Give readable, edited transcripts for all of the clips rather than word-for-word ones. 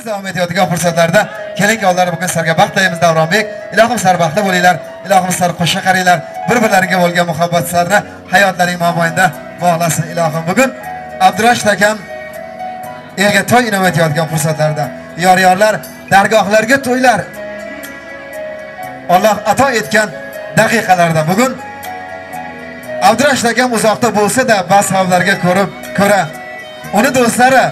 To'yimiz davom etayotgan fursatlarda keling kuyovlar, bugun sizlarga baxt tilaymiz Davronbek. Ilohim sizlar baxtli bo'linglar, ilohim sizlar qo'sha qaranglar, bir-birlariga bo'lgan muhabbat sizlarni hayotlaring mobaynida bog'lasin ilohim. Bugun Abdurashid akam elga to'y inom etayotgan fursatlarda yor-yorlar dargohlarga to'ylar Alloh ato etgan daqiqalarda bugun Abdurashid akam uzoqda bo'lsa-da ba'zi sabablarga ko'ra uni do'stlari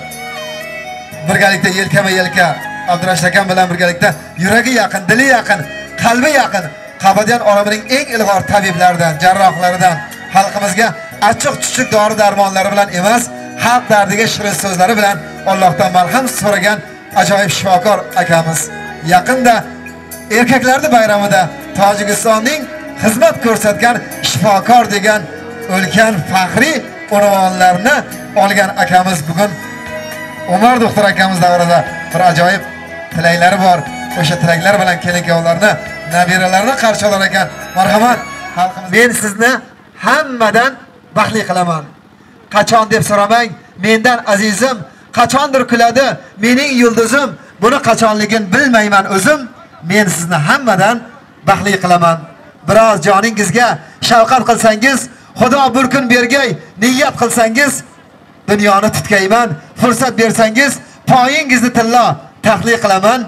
birgalikda yelkama-yelka Abdurashid akam bilan birgalikda yuragi yaqin, dili yaqin, qalbi yaqin Qabadiyan olamining eng ilg'or tabiblaridan, jarrohlaridan xalqimizga achchiq-chuchuk dori-darmonlari bilan emas, xalq dardiga shirin so'zlari bilan Allohdan marham so'ragan ajoyib shifokor akamiz. Yaqinda erkaklarning bayramida Tojikistonning xizmat ko'rsatgan shifokor degan ulkan faxriy unvonlarni olgan akamiz bugun Umar doktor akamiz davrida bir ajoyib tilaklari bor. O'sha tilaklar bilan kelin-kuyovlarni, nabiralarni qarshi olar ekan. Marhamat, xalqimiz, men sizni hammadan baxtli qilaman. Qachon deb so'ramang, mendan azizim, qachondir kuladi mening yulduzim, buni qachonligini bilmayman o'zim. Men sizni hammadan baxtli qilaman. Biroz joningizga shafqat qilsangiz, Xudo bir kun bergay niyat qilsangiz, dunyoni tutkayman, fursat bersangiz, poyingizni tillo taxli qilaman.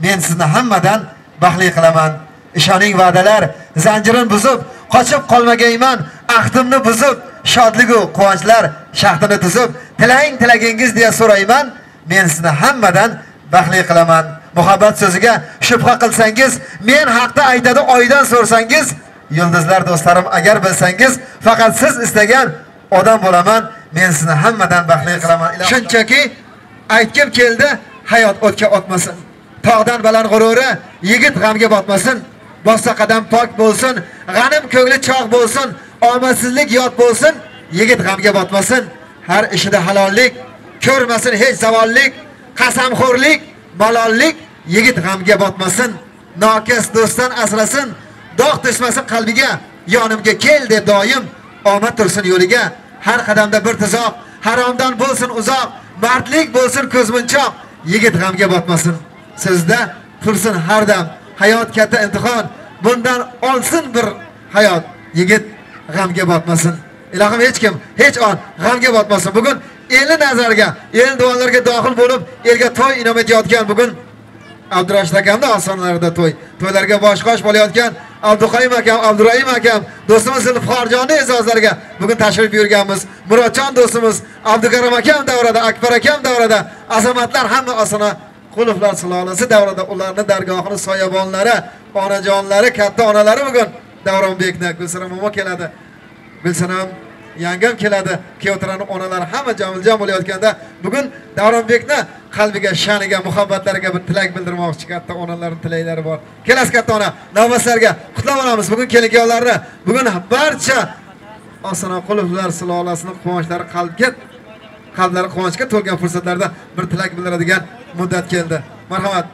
Men sizni hammadan baxtli qilaman. Ishoning va'dalar zanjirini buzib, qochib qolmagayman, ahdimni buzib, shodlik-u quvonchlar shahdini tuzib, tilang tilagingiz deya so'rayman. Men sizni hammadan baxtli qilaman. Muhabbat so'ziga shubha qilsangiz, men haqda aytadi oydan so'rsangiz, yulduzlar do'stlarim agar bilsangiz, faqat siz istagan odam bo'laman. Men sizni hammadan baxtli qilaman. Shunchaki aytgim keldi, hayot o'tga otmasin. Tog'dan baland g'ururi yigit g'amga botmasin. Bossa qadam pok bo'lsin, g'anim ko'ngli chog' bo'lsin, omadsizlik yot bo'lsin, yigit g'amga botmasin. Har ishida halollik, ko'rmasin hech zavollik, qasamxo'rlik, malollik, yigit g'amga botmasin. Nokas do'stdan asrasin, dog' tushmasin qalbiga, yonimga kel deb doim omad tursin yo'liga. Har qadamda bir tuzoq, haromdan bo'lsin uzoq, mardlik bo'lsin ko'zmunchoq, yigit g'amga botmasin. Sizda tursin har dam, hayot katta imtihon, bundan olsin bir hayot, yigit g'amga botmasin. Ilohim hech kim hech on g'amga botmasin. Bugun elni nazariga, el duolarga dohil bo'lib, elga to'y inom etayotgan bugun Abdurashid akamda osonlarida to'y, to'ylarga bosh-qosh bo'layotgan Abduqayim akam, Abdurahim akam, do'stimiz Zulfiqorjonni e'zozlariga bugun tashrif buyurganmiz. Murodjon do'stimiz, Abdukarim akam davrada, Akbar akam davrada, azamatlar hamma osona Quluflar sulolasi davrida ularning dargohini soyabonlari, onajonlari, katta onalari bugun Davronbekni, Gulsanam momo keladi. Gulsanam yangam keladi. Kuyovtiraning onalari hamma jamil-jam bo'layotganda bugun Davronbekni qalbiga, sha'niga, muhabbatlariga bir tilak bildirmoqchi katta onalarning tilaklari bor. Kelasi katta ona, navbatlarga qutlab olamiz bugun kelin-kuyovlarni. Bugun barcha Osona Quluflar sulolasining quvonchlari qalbga, qalblari quvonchga to'lgan fursatlarda bir tilak bildiradigan muddat keldi. Marhamat.